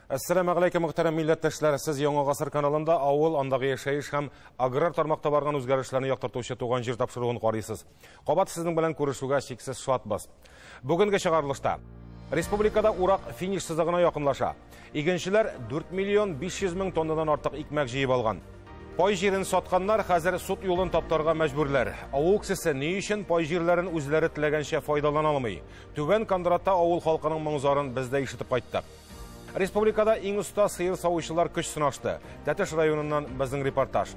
Әссәламү галәйкүм, мөхтәрәм милләттәшләр. Сез Яңа Гасыр каналында авыл, андагы яшәеш һәм аграр тармакта барган үзгәрешләрне яктыртучы Туган җир тапшыруын карыйсыз. Кабат сезнең белән күрешүгә чиксез шатбыз. Бүгенге чыгарылышта республикада урак финиш сызыгына якынлаша. Игенчеләр 4 миллион 500 мең тоннадан артык икмәк җыеп алган. Пай җирен сатканнар хәзер суд юлын таптарга мәҗбүрләр. Авыл кешесе ни өчен пай җирләрен үзләре теләгәнчә файдалана алмый? Түбән Кондратта авыл халкының моң-зарын без дә ишетеп кайттык. Республикада иң оста сыер савучылар көч сынашты. Тәтеш районыннан безнең репортаж.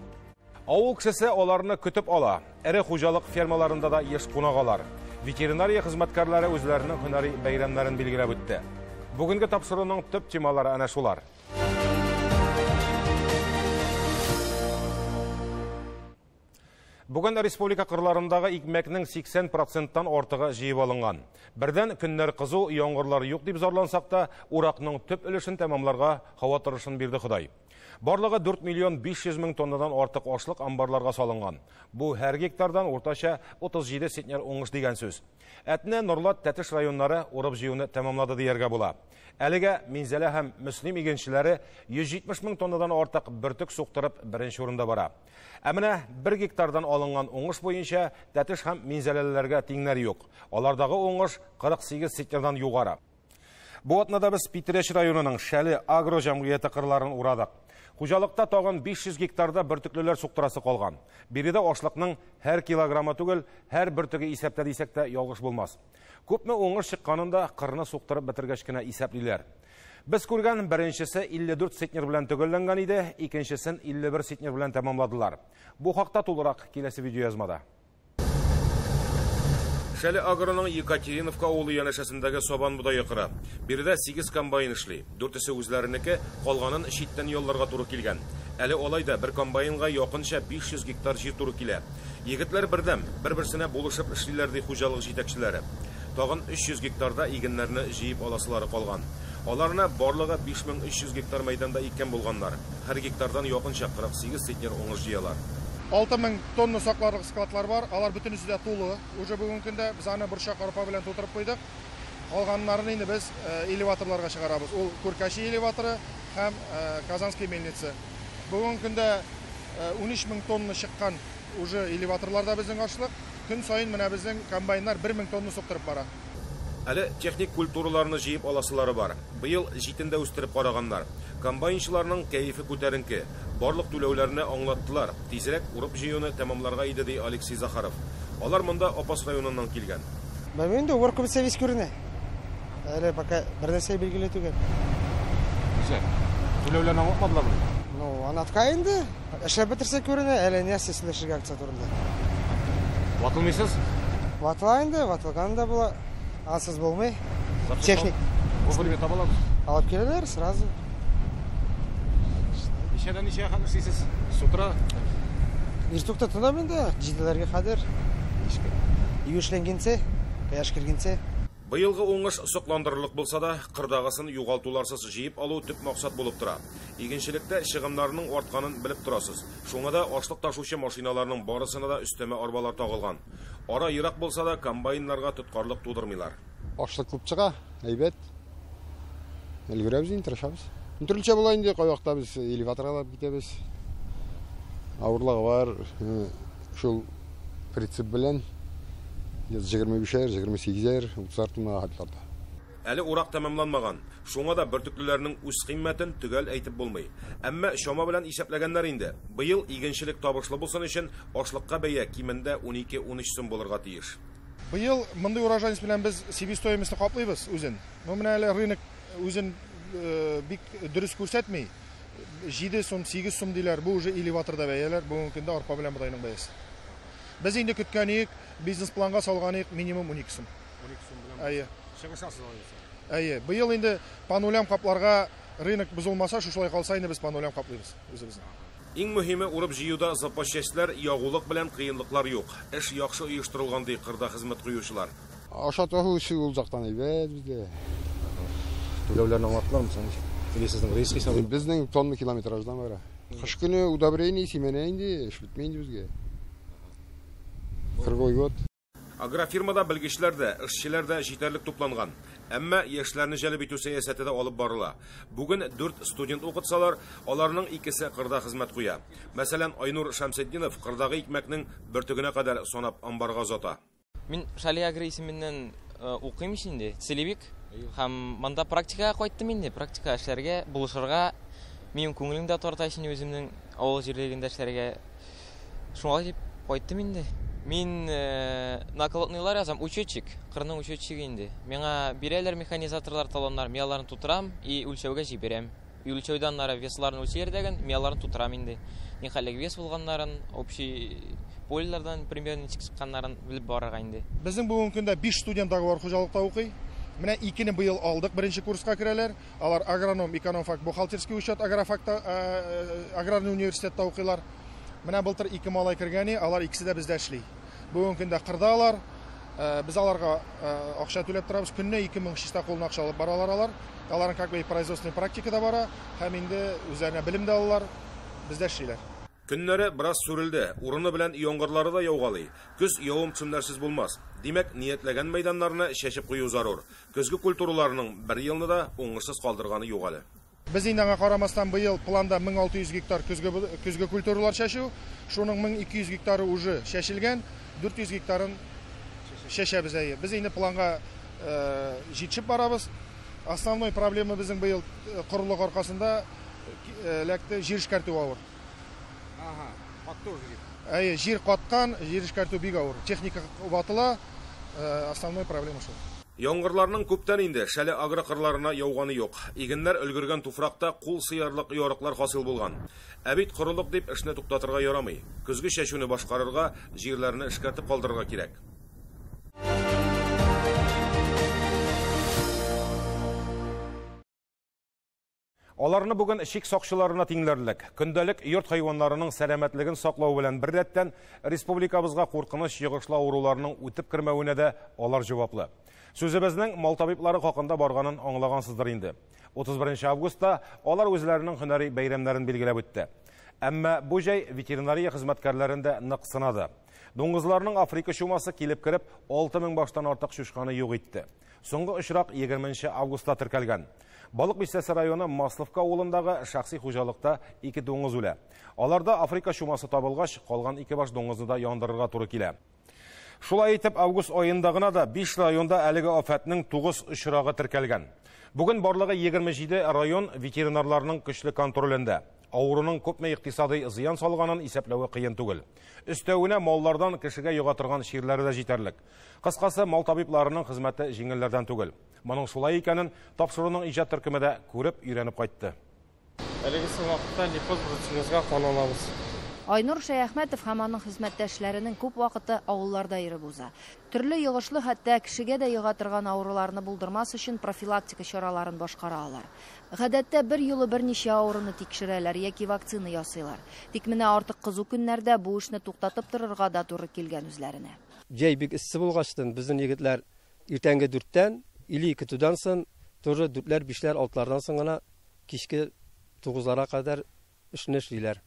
Авыл кешесе аларны көтеп ала. Эре хуҗалык фермаларында да еш кунак алар. Ветеринария хезмәткәрләре үзләренең һөнәри бәйрәмнәрен билгеләп үтте. Бүгенге тапшыруның төп темалары әнә шулар. Бүген республика кырларындагы икмәкнең 80%-тан артыгы җыеп алынган. Бердән көннәр кызу, яңгырлар юк дип зарлансак та, уракның төп өлешен тәмамларга һава торышын бирде Ходай. Барлыгы 4 миллион 500 мең тоннадан артык ашлык амбарларга салынган. Бу һәр гектардан уртача 37 центнер уңыш дигән сүз. Әтнә, Нурлат, Тәтеш районнары урып җыюны тәмамлады дияргә була. Әлегә Минзәлә һәм Мөслим игенчеләре 170 мең тоннадан артык бөртек суктырып беренче урында бара. Ә менә 1 гектардан алынган уңыш буенча Тәтеш һәм Минзәләлеләргә тиңнәр юк. Алардагы уңыш 48 центнердан югары. Бу атнада без Питрәч районының Шәле агро җәмгыяте кырларын урадык. Хуҗалыкта тагын 500 гектарда бөртеклеләр суктырасы калган. Биредә ашлыкның һәр килограммы түгел, һәр бөртеге исәптә дисәк тә ялгыш булмас. Күпме уңыш чыкканын да кырны суктырып бетергәч кенә исәплиләр. Без күргән беренчесе 54 центнер белән төгәлләнгән иде, икенчесен 51 центнер белән тәмамладылар. Бу хакта тулырак киләсе видеоязмада. Шәле агроның Екатериновка авылы янәшәсендәге сабан бодае кыры. Биредә 8 комбайн эшли. Дүртесе үзләренеке, калганын читтән ялларга туры килгән. Әле алай да бер комбайнга якынча 500 гектар җир туры килә. Егетләр бердәм, бер-берсенә булышып эшлиләр, ди хуҗалык җитәкчеләре. Тагын 300 гектарда игеннәрне җыеп аласылары калган. Аларны барлыгы 5300 гектар мәйданда иккән булганнар. Һәр гектардан якынча 48 центнер уңыш җыялар. 6000 тонна сакларлык складлар бар, алар бөтенесе дә тулы. Уже бүгенге көндә без аны борчак арпа белән тутырып куйдык. Калганнарын инде без элеваторларга чыгарабыз. Ул Куркачи элеваторы һәм Казанский мельница. Бүгенге көндә 13000 тонна чыккан уже элеваторларда безнең ашлык. Көн саен менә безнең комбайннар 1000 тонна суктырып бара. Әле техник культураларны җыеп аласылары бар. Быел җитен дә үстереп караганнар. Комбайнчыларның кәефе күтәренке. Барлык түләүләрне аңлаттылар. Тизрәк урып җыюны тәмамларга иде, ди Алексей Захаров. Алар монда Апас районыннан килгән. Белмим инде, урып бетсә вис күренә. Әле пока бер нәрсә билгеле түгел. Ничә? Түләүләрне аңлатмадылармы? Ну, аңлаткан инде. Эшләп бетерсә күренә, әле нәрсә сөйләшергә акция турында. Ватылмыйсыз? Ватыла инде, ватылган да була. Ансыз булмый. Техник. Вовремя таба алабыз? Алып киләләр сразу. Ничәдән ничәгә хәтле эшлисез? С утра? Иртүк тотынам инде, җиделәргә кадәр. Юешләнгәнче, кояш кергәнче. Быелгы уңыш сокландырырлык булса да, кырдагысын югалтуларсыз җыеп алу төп максат булып тора. Игенчелектә чыгымнарның артканын белеп торасыз. Шуңа да ашлык ташучы машиналарның барысына да өстәмә арбалар тагылган. Ара ерак булса да, комбайннарга тоткарлык тудырмыйлар. Ашлык күп чыга, әйбәт. Өлгерәбез инде, тырышабыз. Төрлечә була инде, кайвакытта без элеваторга барып китәбез. Авырлыгы бар, шул прицеп белән 25-әр, 28-әр, 30-ар тонна хатларда. Әле урак тәмамланмаган. Шуңа да бөртеклеләрнең үз кыйммәтен төгәл әйтеп булмый. Әмма чама белән исәпләгәннәр инде. Быел игенчелек табышлы булсын өчен ашлыкка бәя кимендә 12-13 сум булырга тиеш. Быел мондый урожайность белән без себестоимостьны каплыйбыз үзен. Но менә әле рынок үзен бик дөрес күрсәтми. 7 сум, 8 сум диләр. Бу уже элеваторда бәяләр. Бүгенге көндә арпа белән бодайның бәясе. Без инде көткән идек, бизнес-планга салган идек минимум 12 сум. 12 сум белән. Әйе. Чыгышасыз алайса. Әйе, быел инде по нулям капларга рынок бозылмаса, шушылай калса инде без по нулям каплыйбыз үзебезне. Иң мөһиме урып җыюда запас частьләр, ягулык белән кыенлыклар юк. Эш яхшы оештырылган, ди кырда хезмәт куючылар. Ашату эше ул жактан әйбәт бездә. Түләүләрне аңлаттылармы соң? Или сезнең рейс хисабы? Безнең тонна километраждан бара. Кыш көне удобрение, семена инде, эш бетми инде безгә. Кыргой год. Агрофирмада белгечләр дә, эшчеләр дә җитәрлек тупланган. Әмма яшьләрне җәлеп итү сәясәте дә алып барыла. Бүген 4 студент укытсалар, аларның икесе кырда хезмәт куя. Мәсәлән, Айнур Шәмсетдинов кырдагы икмәкнең бөртегенә кадәр санап амбарга озата. Мин Шали Агро исеменнән укыйм инде, целевик. Һәм монда практикага кайттым инде, практика эшләргә, булышырга. Минем күңелем дә тарта инде үземнең авыл җирлегендә эшләргә. Шуңа дип кайттым инде. Мин наколотныйлар язам, учетчик, кырның учетчигы инде. Миңа бирәләр механизаторлар талоннар, мин аларны тутырам и үлчәүгә җибәрәм. Үлчәүдән ары весларын үлчәр дәген, мин аларны тутырам инде. Нихәллек вес булганнарын, общий полилардан примерно ничек чыкканнарын белеп барырга инде. Безнең бүгенге көндә 5 студент бар хуҗалыкта укый. Менә икене быел алдык, беренче курска керәләр. Алар агроном, экономфак, бухгалтерский учет, агрофакта, аграрный университетта укыйлар. Менә былтыр 2 малай кергәне, алар икесе дә бездә эшли. Бүгенге көндә кырда алар, без аларга акча түләп торабыз. Көненә 2000 чиста кулына акча алып баралар алар. Аларның как бы производственный практика да бара, һәм инде үзләренә белем дә алалар, бездә эшлиләр. Көннәре бераз сүрелде, урыны белән яңгырлары да яугалый. Көз явым төшемнәрсез булмас. Димәк, ниятләгән мәйданнарны чәчеп кую зарур. Көзге культураларның бер елны да уңышсыз калдырганы юк әле. Без инде аңа карамастан быел планда 1600 гектар көзге культуралар чәчү, шуның 1200 гектары уже чәчелгән, 400 гектарын чәчәбез әйе. Без инде планга җитешеп барабыз. Основной проблема безнең быел корылык аркасында эләкте җир эшкәртү авыр. Ага, катты уже җир. Әйе, җир каткан, җир эшкәртү бик авыр. Техника ватыла, основной проблема шул. Яңгырларның күптән инде Шәле агро кырларына яуганы юк. Игеннәр өлгергән туфракта кул сыярлык ярыклар хасил булган. Ә бит корылык дип эшне туктатырга ярамый. Көзге чәчүне башкарырга, җирләрне эшкәртеп калдырырга кирәк. Аларны бүген чик сакчыларына тиңләрлек. Көндәлек йорт хайваннарының сәламәтлеген саклау белән беррәттән республикабызга куркыныч йогышлы авыруларның үтеп кермәвенә дә алар җаваплы. Сүзебезнең мал табиблары хакында барганын аңлагансыздыр инде. 31 августта алар үзләренең һөнәри бәйрәмнәрен билгеләп үтте. Әмма бу җәй ветеринария хезмәткәрләрен дә нык сынады. Дуңгызларның Африка чумасы килеп кереп 6000 баштан артык чучканы юк итте. Соңгы очрак 20 августта теркәлгән. Балык Бистәсе районы Масловка авылындагы шәхси хуҗалыкта 2 дуңгыз үлә. Аларда Африка чумасы табылгач, калган 2 баш дуңгызны да яндырырга туры килә. Шулай итеп, август айында гына да 5 районда әлеге афәтнең 9 очрагы теркәлгән. Бүген барлыгы 27 район ветеринарларының көчле контролендә. Авыруның күпме икътисадый зыян салганын исәпләве кыен түгел. Өстәвенә маллардан кешегә йога торган чирләре дә җитәрлек. Кыскасы, мал табибларының хезмәте җиңелләрдән түгел. Моның шулай икәнен тапшыруның иҗат төркеме дә күреп, өйрәнеп кайтты. Әлеге вакытта лейкоз бруцеллезга кан алабыз. Айнур Шәяхмәтов һәм аның хезмәттәшләренең күп вакыты авылларда йөреп уза. Төрле йогышлы, хәтта кешегә дә йога торган авыруларны булдырмас өчен профилактика чараларын башкара алар. Гадәттә бер юлы берничә авыруны тикшерәләр яки вакцина ясыйлар. Тик менә артык кызу көннәрдә бу эшне туктатып торырга да туры килгән үзләренә. Җәй бик эссе булгачтын безнең егетләр иртәнге 4-тән или 2-дән соң тоже 4-ләр, 5-ләр, 6-лардан соң гына кичке 9-ларга кадәр эшне эшлиләр.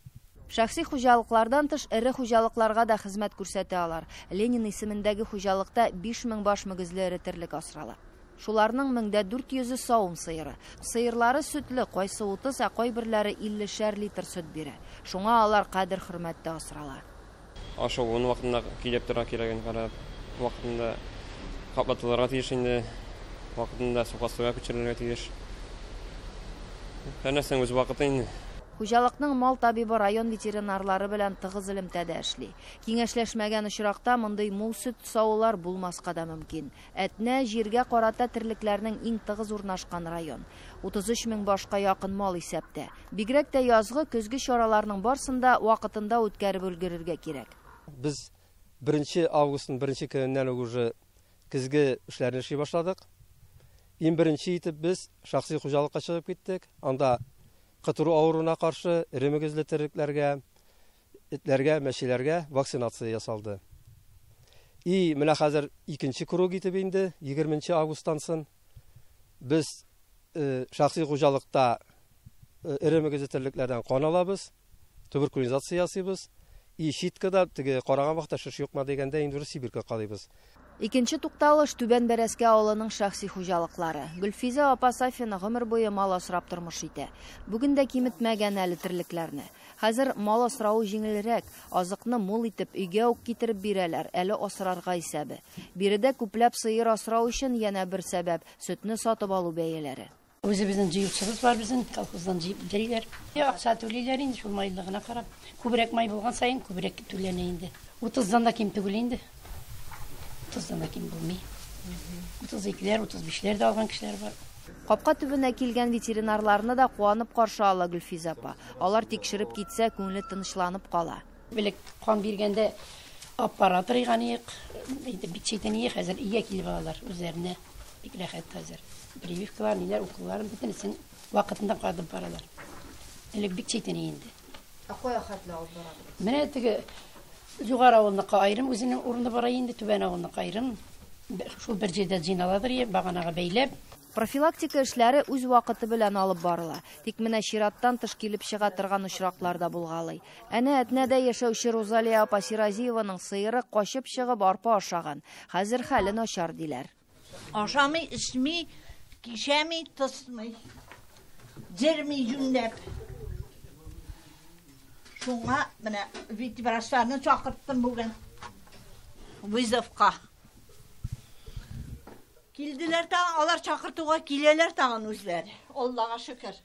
Шәхси хуҗалыклардан тыш эре хуҗалыкларга да хезмәт күрсәтә алар. Ленин исемендәге хуҗалыкта 5000 баш мөгезле эре терлек асрала. Шуларның 1400-е савым сыеры. Сыерлары сөтле, кайсы 30, ә кайберләре 50-шәр литр сөт бирә. Шуңа алар кадер-хөрмәттә асрала. Ашауын вакытында килеп тора кирәген карап, вакытында каплатылырга тиеш инде, вакытында сука күчерелергә тиеш. Һәр нәрсәнең үз вакыты инде. Хуҗалыкның мал табибы район ветеринарлары белән тыгыз элемтәдә эшли. Киңәшләшмәгән очракта мондый мул сөт савулар булмаска да мөмкин. Әтнә җиргә карата терлекләрнең иң тыгыз урнашкан район. 33 мең башка якын мал исәптә. Бигрәк тә язгы, көзге чараларның барсын да вакытында үткәреп өлгерергә кирәк. Без 1 августның 1 көненнән үк уже көзге эшләрне эшли башладык. Иң беренче итеп без шәхси хуҗалыкка чыгып киттек. Анда кытыру авыруына каршы эре мөгезле терлекләргә, этләргә, мәчеләргә вакцинация ясалды. И менә хәзер икенче круг итеп инде 20 августтан соң без шәхси хуҗалыкта эре мөгезле терлекләрдән кан алабыз, туберкулизация ясыйбыз. И щиткада теге караган вакытта шеш юкмы дигәндә инде Сибиргә калыйбыз. Икенче тукталыш Түбән Бәрәскә авылының шәхси хуҗалыклары. Гөлфизә апа Сафина гомер буе мал асрап тормыш итә. Бүген дә киметмәгән әле терлекләрне. Хәзер мал асрауы җиңелрәк, азыкны мул итеп өйгә үк китереп бирәләр, әле асрарга исәбе. Биредә күпләп сыер асрау өчен янә бер сәбәп сөтне сатып алу бәяләре. Үзебезнең җыючыбыз бар безнең, колхоздан җыеп бирәләр. Акча түлиләр инде шул майлыгына карап. Күбрәк май булган саен күбрәк түләнә инде. 30-дан да ким түгел инде. 30-дан да ким булмый. 32-ләр, 35-ләр дә алган кешеләр бар. Капка төбенә килгән ветеринарларны да куанып каршы ала Гөлфизә апа. Алар тикшереп китсә, күңеле тынычланып кала. Элек кан биргәндә аппарат рыйганыек, инде бик читен хәзер өйгә килеп алалар үзләренә. Бик рәхәт хәзер. Прививкалар, ниләр, уколларын бөтенесен вакытында кадып баралар. Элек бик читен инде. Ә кая хәтле алып барабыз? Менә теге Югары авылныкы аерым үзенең урыны бар инде, Түбән авылныкы аерым. Шул бер җирдә җыйналадыр, баганага бәйләп. Профилактика эшләре үз вакыты белән алып барыла. Тик менә чираттан тыш килеп чыга торган очраклар да булгалый. Әнә Әтнәдә яшәүче Розалия апа Сиразиеваның сыеры качып чыгып арпа ашаган. Хәзер хәле начар диләр. Ашамый, эчми, кишәми, тысмый. Җерми юньләп. Шуңа менә ветврачларны чакырттым бүген. Вызовка. Килделәр тагын, алар чакыртуга киләләр тагын үзләре. Аллага шөкер.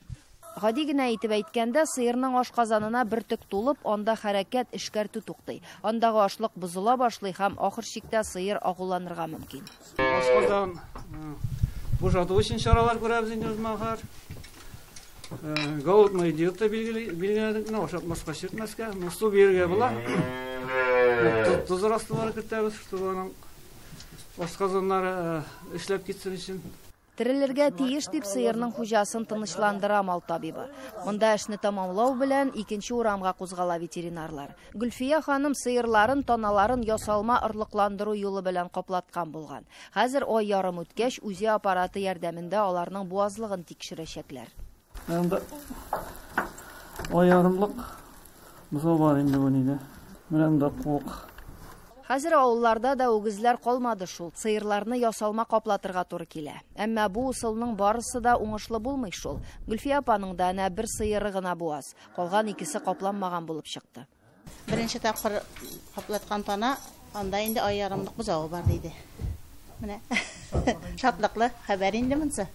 Гади генә итеп әйткәндә, сыерның ашказанына бөртек тулып, анда хәрәкәт, эшкәртү туктый. Андагы ашлык бозыла башлый һәм ахыр чиктә сыер агуланырга мөмкин. Ашказан бушату өчен чаралар күрәбез инде без махар. Голодная диета билгеләдек, ашатмаска, эчертмәскә, но су бирергә була. Тоз растворы кертәбез, чтобы аның ашказаннары эшләп китсен өчен. Терелергә тиеш дип сыерның хуҗасын тынычландыра мал табибы. Монда эшне тәмамлау белән икенче урамга кузгала ветеринарлар. Гөлфия ханым сыерларын, таналарын ясалма орлыкландыру юлы белән каплаткан булган. Хәзер ай ярым үткәч, УЗИ аппараты ярдәмендә аларның буазлыгын тикшерәчәкләр. Монда ай ярымлык бозау бар инде бу нидә. Менә монда куык. Хәзер авылларда да үгезләр калмады шул. Сыерларны ясалма каплатырга туры килә. Әмма бу ысулның барысы да уңышлы булмый шул. Гөлфия апаның да әнә бер сыеры гына буаз. Калган икесе капланмаган булып чыкты. Беренче тапкыр каплаткан тана, анда инде ай ярымлык бозавы бар диде. Менә шатлыклы хәбәр инде монысы.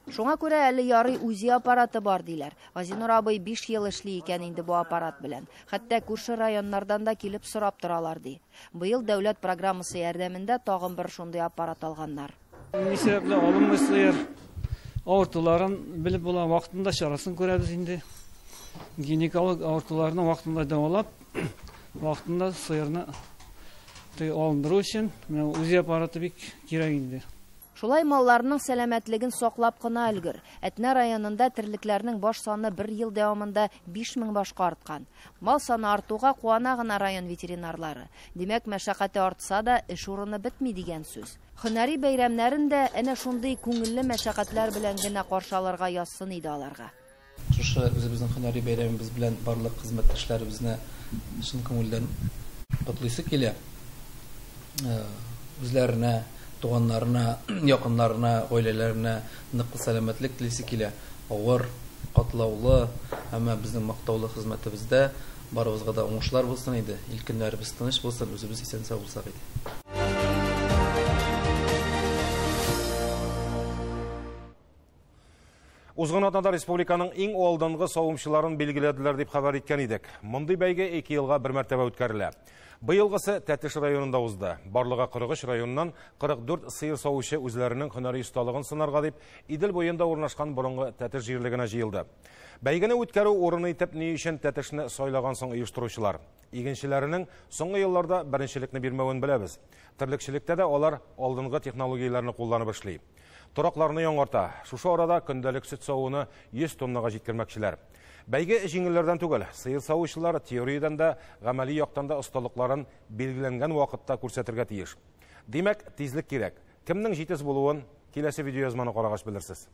Шуңа күрә әле ярый УЗИ аппараты бар диләр. Газинур абый 5 ел эшли икән инде бу аппарат белән. Хәтта күрше районнардан да килеп сорап торалар ди. Быел дәүләт программасы ярдәмендә тагын бер шундый аппарат алганнар. Ни сәбәпле алынмый сыер авыртуларын белеп була, вакытында чарасын күрәбез инде. Гинеколог авыртуларны вакытында дәвалап, вакытында сыерны алындыру өчен менә УЗИ аппараты бик кирәк инде. Шулай малларның сәламәтлеген саклап кына өлгер. Әтнә районында терлекләрнең баш саны бер ел дәвамында 5000 башка арткан. Мал саны артуга куана гына район ветеринарлары. Димәк, мәшәкате артса да, эш урыны бетми дигән сүз. Һөнәри бәйрәмнәрен дә әнә шундый күңелле мәшәкатьләр белән генә каршы алырга язсын иде аларга. Шушы үзебезнең һөнәри бәйрәмебез белән барлык хезмәттәшләребезне чын күңелдән котлыйсы килә. Үзләренә, туганнарына, якыннарына, гаиләләренә ныклы сәламәтлек телисе килә. Авыр, катлаулы, әмма безнең мактаулы хезмәтебездә барыбызга да уңышлар булсын иде. Ил көннәребез тыныч булсын, үзебез исән-сау булсак иде. Узган атнада республиканың иң алдынгы савымчыларын билгеләделәр дип хәбәр иткән идек. Мондый бәйге 2 елга бер мәртәбә үткәрелә. Быелгысы Тәтеш районында узды. Барлыгы 43 районнан 44 сыер савучы үзләренең һөнәри осталыгын сынарга дип Идел буенда урнашкан борынгы Тәтеш җирлегенә җыелды. Бәйгене үткәрү урыны итеп ни өчен Тәтешне сайлаган соң оештыручылар? Игенчеләренең соңгы елларда беренчелекне бирмәвен беләбез. Терлекчелектә дә алар алдынгы технологияләрне кулланып эшли. Торакларны яңарта. Шушы арада көндәлек сөт савуны 100 тоннага җиткермәкчеләр. Бәйге җиңелләрдән түгел, сыер савучылар теориядән дә, гамәли яктан да осталыкларын билгеләнгән вакытта күрсәтергә тиеш. Димәк, тизлек кирәк. Кемнең җитез булуын киләсе видеоязманы карагач белерсез.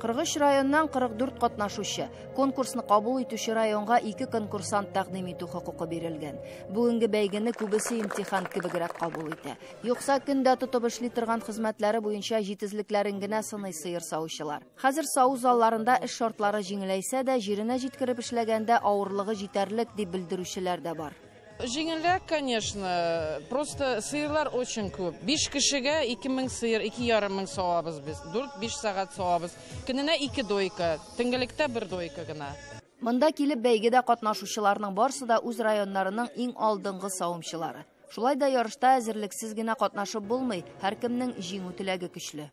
43 районнан 44 катнашучы. Конкурсны кабул итүче районга 2 конкурсант тәкъдим итү хокукы бирелгән. Бүгенге бәйгене күбесе имтихан кебегрәк кабул итә. Юкса көндә тотып эшли торган хезмәтләре буенча җитезлекләрен генә сыный сыер савучылар. Хәзер саву залларында эш шартлары җиңеләйсә дә, җиренә җиткереп эшләгәндә авырлыгы җитәрлек дип белдерүчеләр дә бар. Җиңелрәк, конечно. Просто сыерлар очень күп. 5 кешегә 2000 сыер, 2,5 мең савабыз без. 4-5 сәгать савабыз. Көненә 2 дойка, төнгелектә 1 дойка гына. Монда килеп бәйгедә катнашучыларның барсы да үз районнарының иң алдынгы савымчылары. Шулай да ярышта әзерлексез генә катнашып булмый, һәркемнең җиңү теләге көчле.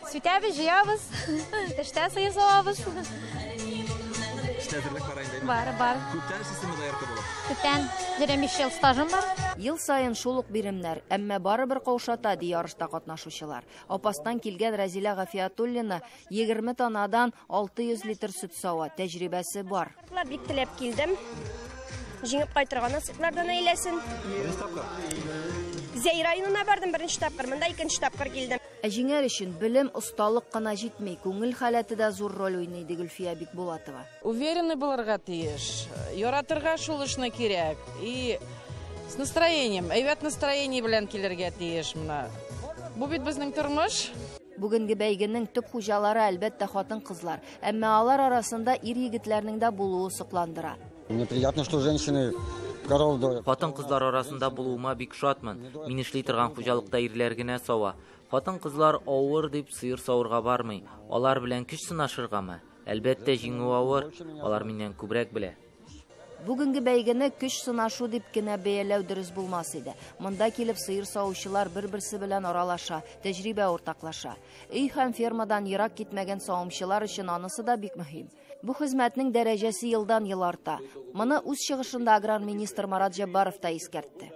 Сүтәбез, җыябыз, эштә сыер савабыз. Эштә әзерлек бар инде. Бар, бар. Күптән эшлисезме доярка булып? Күптән. 25 ел стажым бар. Ел саен шул ук биремнәр, әмма барыбер каушата, ди ярышта катнашучылар. Апастан килгән Рәзилә Гафиятуллина 20 танадан 600 литр сөт сава, тәҗрибәсе бар. Бик теләп килдем. Җиңеп кайтырга насыйплардан әйләсен. Беренче тапкыр. Зәй районына бардым беренче тапкыр, монда икенче тапкыр килдем. Ә җиңәр өчен белем, осталык кына җитми, күңел халәте дә зур роль уйный, ди Гөлфия Бикбулатова. Уверенный булырга тиеш. Яратырга шул эшне кирәк. И с настроением, әйбәт настроение белән килергә тиеш менә. Бу бит безнең тормыш. Бүгенге бәйгенең төп хуҗалары әлбәттә хатын-кызлар. Әмма алар арасында ир-егетләрнең дә булуы сокландыра. Мне приятно, что женщины коров доят. Хатын-кызлар арасында булуыма бик шатмын. Мин эшли торган хуҗалыкта ирләр генә сава. Хатын-кызлар авыр дип сыер савырга бармый. Алар белән көч сынашыргамы? Әлбәттә, җиңү авыр. Алар миннән күбрәк белә. Бүгенге бәйгене көч сынашу дип кенә бәяләү дөрес булмас иде. Монда килеп сыер савучылар бер-берсе белән аралаша, тәҗрибә уртаклаша. Өй һәм фермадан ерак китмәгән савымчылар өчен анысы да бик мөһим. Бу хезмәтнең дәрәҗәсе елдан-ел арта. Моны үз чыгышында аграр министр Марат Җәббаров та искәртте.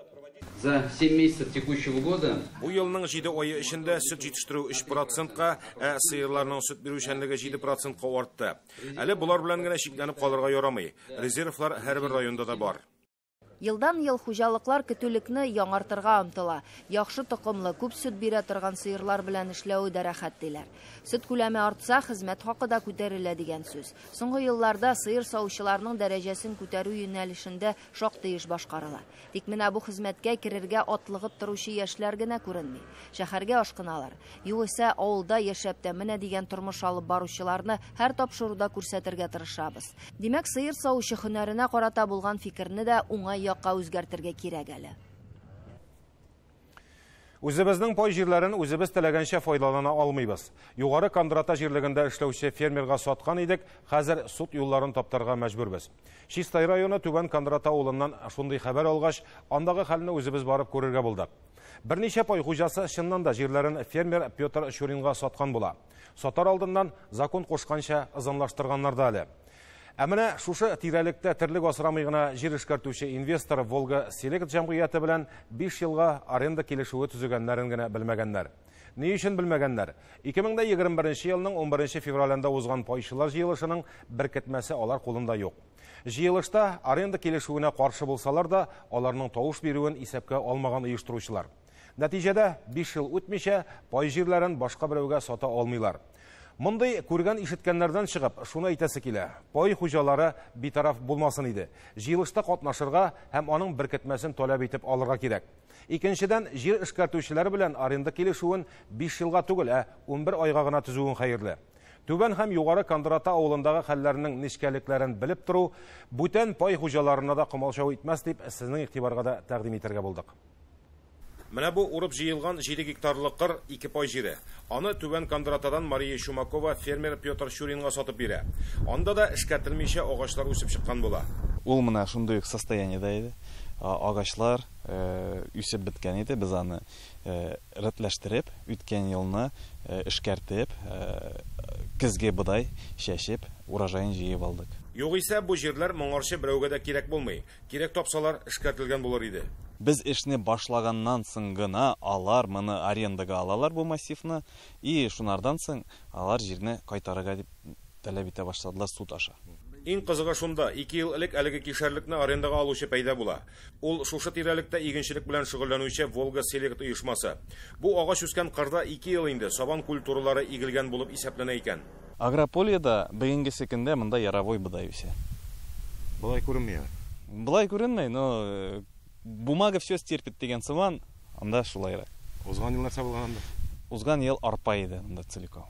За 7 месяцев текущего года Бу елның 7 ае эчендә сөт җитештерү 3%-ка, ә сыерларның сөт бирүчәнлеге 7%-ка артты. Әле болар белән генә чикләнеп калырга ярамый. Резервлар һәрбер районда да бар. Елдан-ел хуҗалыклар көтүлекне яңартырга омтыла. Яхшы токымлы, күп сөт бирә торган сыерлар белән эшләве дә рәхәт диләр. Сөт күләме артса, хезмәт хакы да күтәрелә дигән сүз. Соңгы елларда сыер савучыларның дәрәҗәсен күтәрү юнәлешендә шактый эш башкарыла. Тик менә бу хезмәткә керергә атлыгып торучы яшьләр генә күренми. Шәһәргә ашкыналар. Югыйсә авылда яшәп тә менә дигән тормыш алып баручыларны һәр тапшыруда күрсәтергә тырышабыз. Димәк, сыер савучы һөнәренә карата булган фикерне дә уңай якка үзгәртергә кирәк әле. Үзебезнең пай җирләрен үзебез теләгәнчә файдалана алмыйбыз. Югары Кондрата җирлегендә эшләүче фермерга саткан идек, хәзер суд юлларын таптарга мәҗбүрбез. Чистай районы Түбән Кондрата авылыннан шундый хәбәр алгач, андагы хәлне үзебез барып күрергә булдык. Берничә пай хуҗасы чыннан да җирләрен фермер Петр Чуринга саткан була. Сатар алдыннан закон кушканча ызанлаштырганнар да әле. Ә менә шушы тирәлектә терлек асрамый гына җир эшкәртүче инвестор Волга Селект җәмгыяте белән 5 елга аренда килешүе төзегәннәрен генә белмәгәннәр. Ни өчен белмәгәннәр? 2021 елның 11 февралендә узган пайчылар җыелышының беркетмәсе алар кулында юк. Җыелышта аренда килешүенә каршы булсалар да, аларның тавыш бирүен исәпкә алмаган оештыручылар. Нәтиҗәдә 5 ел үтмичә пай җирләрен башка берәүгә сата алмыйлар. Мондый күргән ишеткәннәрдән чыгып, шуны әйтәсе килә. Пай хуҗалары битараф булмасын иде. Җыелышта катнашырга һәм аның беркетмәсен таләп итеп алырга кирәк. Икенчедән, җир эшкәртүчеләр белән аренда килешүен 5 елга түгел, ә 11 айга гына төзүен хәерле. Түбән һәм Югары Кондрата авылындагы хәлләрнең нечкәлекләрен белеп тору, бүтән пай хуҗаларына да комачау итмәс дип, сезнең игътибарга да тәкъдим итәргә булдык. Менә бу урып җыелган 7 гектарлык кыр 2 пай җире. Аны Түбән Кондратадан Мария Чумакова фермер Петр Чуринга сатып бирә. Анда да эшкәртелмичә агачлар үсеп чыккан була. Ул менә шундый ук состояниедә иде. Агачлар үсеп беткән иде. Без аны рәтләштереп, үткән елны эшкәртеп, көзге бодай чәчеп, урожаен җыеп алдык. Югыйсә бу җирләр моңарчы берәүгә дә кирәк булмый. Кирәк тапсалар эшкәртелгән булыр иде. Без эшне башлаганнан соң гына алар моны арендага алалар бу массивны, и шунардан соң алар җирне кайтарырга дип таләп итә башладылар суд аша. Иң кызыгы шунда, 2 ел элек әлеге кишәрлекне арендага алучы пәйда була. Ул шушы тирәлектә игенчелек белән шөгыльләнүче Волга Селект оешмасы. Бу агач үскән кырда 2 ел инде сабан культуралары игелгән булып исәпләнә икән. Агропольеда бүгенгесе көндә монда яровой бодай үсә. Болай күренми. Болай күренми, но бумага все стерпит дигән сыман, анда шулайрак. Узган ел нәрсә булган анда? Узган ел арпа иде монда целиком.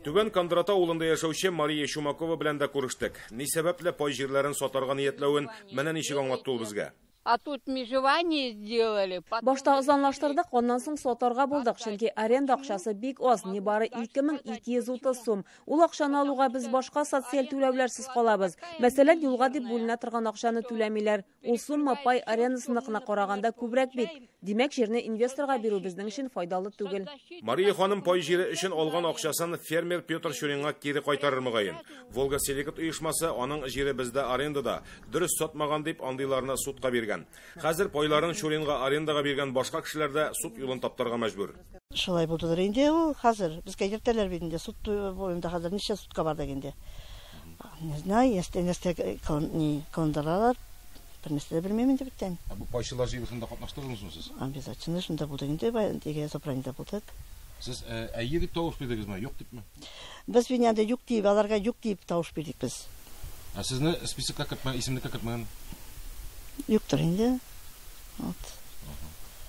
Түбән Кондрата авылында яшәүче Мария Чумакова белән дә күрештек. Ни сәбәпле пай җирләрен сатарга ниятләвен менә ничек аңлатты ул безгә. А тут межевание сделали. Башта озанлаштырдык, аннан соң сатарга булдык, чөнки аренда акчасы бик аз, нибары 2230 сум. Ул акчаны алуга без башка социаль түләүләрсез калабыз. Мәсәлән, юлга дип бүленә торган акчаны түләмиләр. Ул сумма пай арендасыныкына караганда күбрәк бит. Димәк, җирне инвесторга бирү безнең өчен файдалы түгел. Мария ханым пай җире өчен алган акчасын фермер Петр Чуринга кире кайтарыр мөгаен. Волга Селект оешмасы аның җире бездә арендада, дөрес сатмаган дип андыйларны судка биргән. Хәзер пайларын Чуринга арендага биргән башка кешеләр дә суд юлын таптарга мәҗбүр. Шулай булдылар инде ул хәзер. Безгә йөртәләр бит инде суд буенда хәзер ничә судка бардык инде. Не знаю, если нәрсә кылындыралар, бер нәрсә дә белмим инде бүтән. Бу пайчылар җыелышында катнаштыгызмы сез? Обязательно шунда булдык инде, теге собраниедә булдык. Сез әйе дип тавыш бирдегезме, юк дипме? Без бит инде юк дип, аларга юк дип тавыш бирдек без. Ә сезне списокка кертмәгән, исемлеккә кертмәгән? Юктыр инде. Вот.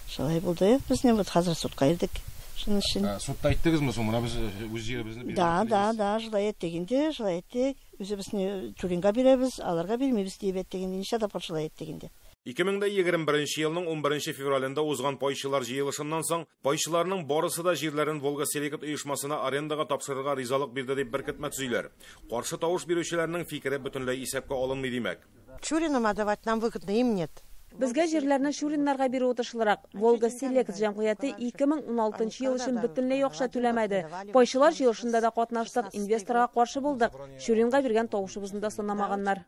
Шулай булды. Без не вот хәзер судка йөрдек. Шуның өчен. Судта әйттегезме соң, менә без үз җиребезне бирәбез. Да, да, да, шулай әйттек инде, шулай әйттек. Үзебезне Чуринга бирәбез, аларга бирмибез дип әйттек инде. Ничә тапкыр шулай әйттек инде. 2021 елның 11 февралендә узган пайчылар җыелышыннан соң пайчыларның барысы да җирләрен Волга Селект оешмасына арендага тапшырырга ризалык бирде дип беркетмә төзиләр. Каршы тавыш бирүчеләрнең фикере бөтенләй исәпкә алынмый димәк. Чуринам отдавать нам выгодно, им нет. Безгә җирләрне Чуриннарга бирү отышлырак. Волга Селект җәмгыяте 2016 ел өчен бөтенләй акча түләмәде. Пайчылар җыелышында да катнаштык, инвесторга каршы булдык. Чуринга биргән тавышыбызны да санамаганнар.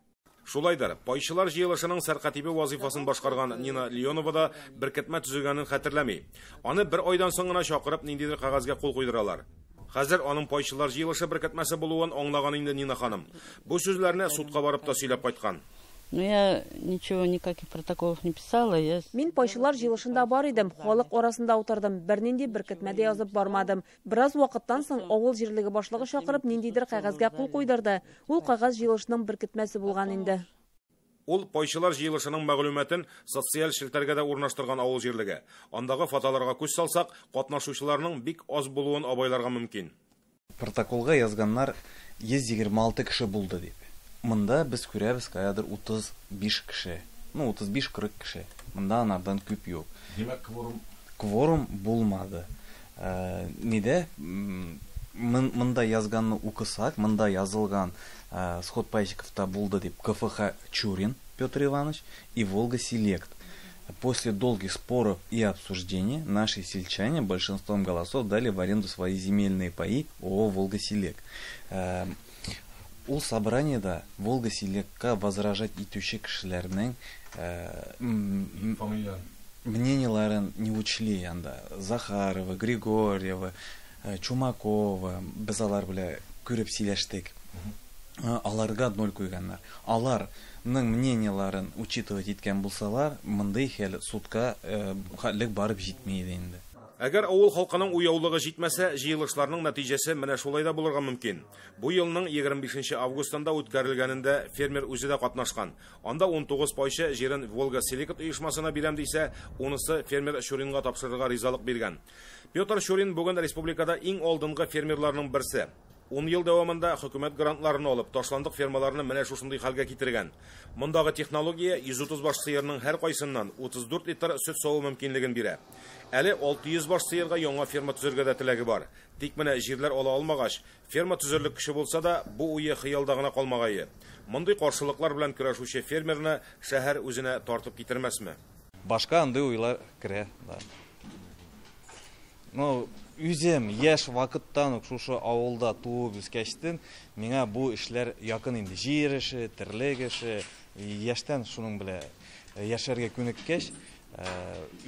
Шулайдыр, пайчылар җыелышының сәркатибе вазифасын башкарган Нина Леонова да беркетмә төзегәнен хәтерләми. Аны бер айдан соң гына чакырып ниндидер кәгазьгә кул куйдыралар. Хәзер аның пайчылар җыелышы беркетмәсе булуын аңлаган инде Нина ханым. Бу сүзләрне судка барып та сөйләп кайткан. Но я ничего, никаких протоколов не писала. Я... Мин пайчылар җыелышында бар идем, халык арасында утырдым, бернинди беркетмә дә язып бармадым. Бераз вакыттан соң авыл җирлеге башлыгы чакырып ниндидер кәгазьгә кул куйдырды. Ул кәгазь җыелышның беркетмәсе булган инде. Ул пайчылар җыелышының мәгълүматын социаль челтәргә дә урнаштырган авыл җирлеге. Андагы фотоларга күз салсак, катнашучыларның бик аз булуын абайларга мөмкин. Протоколга язганнар 126 кеше булды дип. Монда без күрәбез каядыр 35 кеше. Ну, 35-40 кеше. Монда анардан күп юк. Димәк, кворум кворум булмады. Нидә? Монда язганны укысак, монда язылган сход пайщиковта булды дип КФХ Чурин Петр Иванович и Волга Селект. После долгих споров и обсуждений наши сельчане большинством голосов дали в аренду свои земельные паи ООО Волга Селект. Ул собраниеда Волга Селектка возражать итүче кешеләрнең мнениеларын не учли анда. Захарова, Григорьева, Чумакова, без алар белән күреп сөйләштек. Аларга ноль куйганнар. Аларның мнениеларын учитывать иткән булсалар, мондый хәл судка хәллек барып җитми иде инде. Әгәр авыл халкының уяулыгы җитмәсә, җыелышларның нәтиҗәсе менә шулай да булырга мөмкин. Бу елның 25 августында үткәрелгәнендә фермер үзе дә катнашкан. Анда 19 пайчы җирен Волга Селект оешмасына бирәм дисә, унысы фермер Чуринга тапшырырга ризалык биргән. Петр Чурин бүген республикада иң алдынгы фермерларның берсе. 10 ел дәвамында хөкүмәт грантларын алып, ташландык фермаларны менә шушындый хәлгә китергән. Мондагы технология 130 баш сыерның һәр кайсыннан 34 литр сөт саву мөмкинлеген бирә. Әле 600 баш сыерга яңа ферма төзергә дә теләге бар. Тик менә җирләр ала алмагач, ферма төзерлек кеше булса да, бу уе хыялда гына калмагае. Мондый каршылыклар белән көрәшүче фермерны шәһәр үзенә тартып китермәсме? Башка андый уйлар керә, да. Ну, үзем яшь вакыттан ук шушы авылда туып үскәчтен, миңа бу эшләр якын инде. Җир эше, терлек эше, яшьтән шуның белән яшәргә күнеккәч,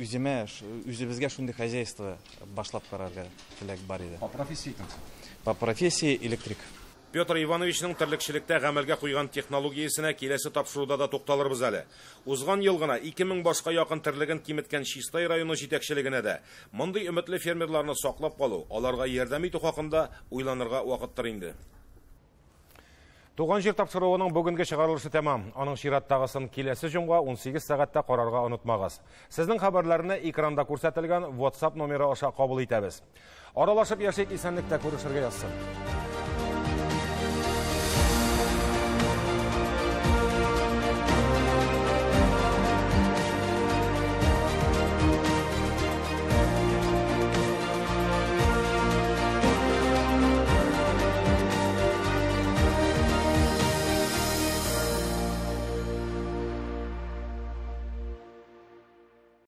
үземә, үзебезгә шундый хозяйство башлап карарга теләк бар иде. По профессии кем? По профессии электрик. Петр Ивановичның терлекчелектә гамәлгә куйган технологиясенә киләсе тапшыруда да тукталырбыз әле. Узган ел гына 2000 башка якын терлеген киметкән Чистай районы җитәкчелегенә дә мондый өметле фермерларны саклап калу, аларга ярдәм итү хакында уйланырга вакыттыр инде. Туган җир тапшыруының бүгенге чыгарылышы тәмам. Аның чираттагысын киләсе җомга 18 сәгатьтә карарга онытмагыз. Сезнең хәбәрләрне экранда күрсәтелгән WhatsApp номеры аша кабул итәбез. Аралашып яшик, исәнлектә күрешергә язсын.